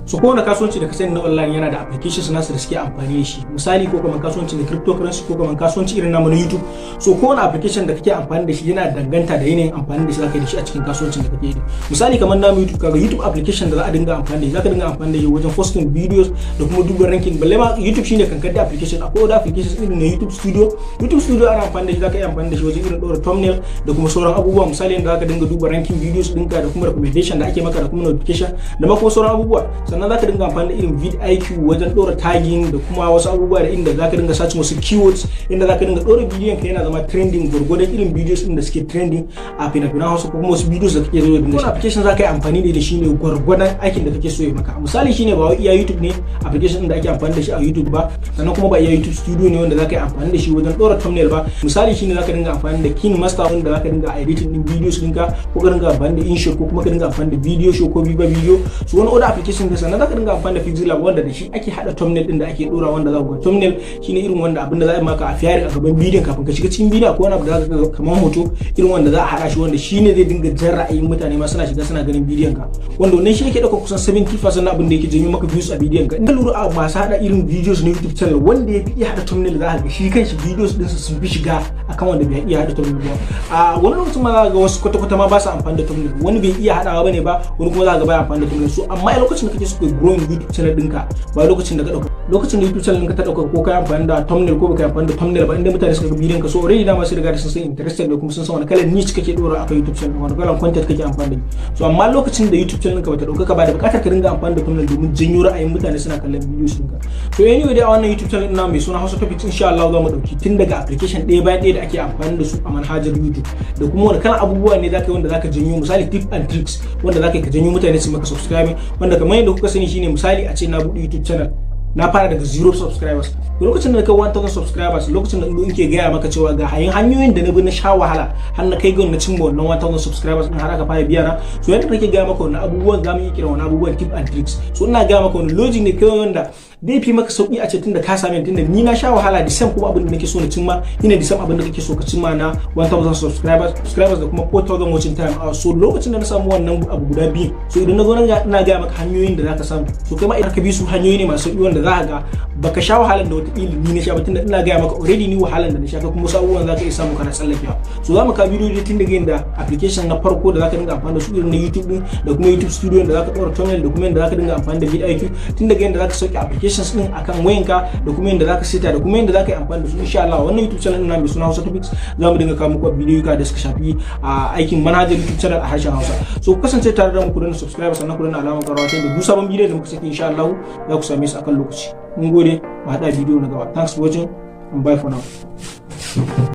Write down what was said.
So kowane kasuwanci da ka sani na online yana da applications nasu da suke amfani da shi. Misali, ko kamar kasuwanci na cryptocurrency, ko kamar kasuwanci irin namu na YouTube. So kowane application da kake amfani da shi yana danganta da yanayin amfani da shi zaka yi da shi a cikin kasuwancin da kake yi. Misali, kamar namu YouTube, kaga YouTube application da za a dinga amfani da shi, zaka dinga amfani da shi wajen posting videos da kuma duba ranking. Balle ma YouTube shine kankar da application. Akwai other applications irin na YouTube Studio. YouTube Studio ana amfani da shi, zaka iya amfani da shi wajen irin dora thumbnail da kuma sauran abubuwa. Misali, yadda zaka dinga duba ranking videos ɗinka da kuma recommendation da ake maka da kuma notification da ma kuma sauran abubuwa. Sannan zaka dinga amfani da irin vidIQ wajen dora tagging da kuma wasu abubuwa, da inda zaka dinga searching wasu keywords, inda zaka dinga dora bidiyon ka yana zama trending gwargwadon irin videos din da suke trending a fina-finan Hausa ko kuma wasu videos da kake zo da dinga. Application zaka yi amfani da shi ne gwargwadon aikin da kake so ya maka. Misali shine, ba wai iya YouTube ne application din da ake amfani da shi a YouTube ba, sannan kuma ba iya YouTube Studio ne wanda zaka yi amfani da shi wajen dora thumbnail ba. Misali shine, zaka dinga amfani da KineMaster wanda zaka dinga editing din videos ɗinka, ko ka dinga amfani da InShot, ko kuma ka dinga amfani da Video Show ko Viva Video. So wani other application din, sannan zaka dinga amfani da PixelLab wanda da shi ake hada thumbnail din da ake dora, wanda za ku ga thumbnail shine irin wanda abin da za a yi maka a fiyari a gaban bidiyon kafin ka shiga cikin bidiyon. Ko wani abu da zaka ga kamar hoto irin wanda za a hada shi, wanda shine zai dinga jan ra'ayin mutane ma suna shiga suna ganin bidiyon ka, wanda wannan shi yake dauka kusan 70% na abin da yake janyo maka views a bidiyon ka. In ka lura, a masu hada irin videos na YouTube channel, wanda ya fi iya hada thumbnail, za ka ga shi kanshi videos din su sun fi shiga akan wanda bai iya hada thumbnail ba. A wani lokacin ma za ka ga wasu kwata-kwata ma ba su amfani da thumbnail. Wani bai iya hadawa bane ba, wani kuma za ka ga baya amfani da thumbnail. So amma a lokacin da kake so ka growing YouTube channel ɗinka, ba lokacin da ka dauka, lokacin da YouTube channel ɗinka ta dauka, ko kai amfani da thumbnail ko baka amfani da thumbnail ba, inda mutane suka ga bidiyon ka, so already dama sun riga da sun san interested da kuma sun san wani kalan niche kake dora akan YouTube channel, wani kalan content kake amfani da. So amma lokacin da YouTube channel ɗinka bata dauka ka ba, da bukatar ka dinga amfani da thumbnail domin janyo ra'ayin mutane suna kallon videos ɗinka. So anyway dai, a wannan YouTube channel ɗin mai suna Hausa Topics, insha Allah za mu dauki tun daga application ɗaya bayan ɗaya da ake amfani da su a manhajar YouTube, da kuma wani kalan abubuwa ne zaka yi wanda zaka janyo, misali tip and tricks wanda zaka yi ka janyo mutane su maka subscribing. Wanda kamar yadda kuka sani shine, misali a ce na buɗe YouTube channel, na fara daga zero subscribers. Lokacin da na kai 1000 subscribers, lokacin da in ke gaya maka cewa ga hanyoyin da na bi na sha wahala har na kai ga na cimma wannan 1000 subscribers din, har aka fara biya na. So yadda nake gaya maka wannan abubuwan, zamu iya kira wannan abubuwan tip and tricks. So ina gaya maka wani logic ne kai wanda zai fi maka sauki a ce tunda ka same, tunda ni na sha wahala, the same kuma abin da nake so na cimma ina the same abin da kake so ka cimma na 1000 subscribers da kuma 4000 watching time hours. So lokacin da na samu wannan abu guda biyu, so idan na zo ina gaya maka hanyoyin da zaka samu, so kai ma idan ka bi su, hanyoyi ne masu sauki wanda za ka ga baka sha wahalan da wata ni na sha ba, tunda ina gaya maka already ni wahalan da na sha, ka kuma wasu abubuwan zaka iya samu kana tsallakewa. So za mu ka bidiyo tun daga yadda application na farko da zaka dinga amfani da su irin na YouTube din, da kuma YouTube Studio da zaka ɗora thumbnail, da kuma yadda zaka dinga amfani da vidIQ, tun daga yadda zaka sauke applications din akan wayanka, da kuma yadda zaka seta, da kuma yadda zaka yi amfani da su. Insha Allah, wannan YouTube channel ɗin mai suna Hausa Topics, za mu dinga kawo muku bidiyo da suka shafi aikin manhajar YouTube channel a harshen Hausa. So ku kasance tare da mu, ku danna subscribe, sannan ku danna alamar ƙararrawa, ta yadda duk sabon bidiyo da muka saki, insha Allah za ku same su akan lokaci. Mun gode, mu haɗa bidiyo na gaba. Thanks for watching and bye for now.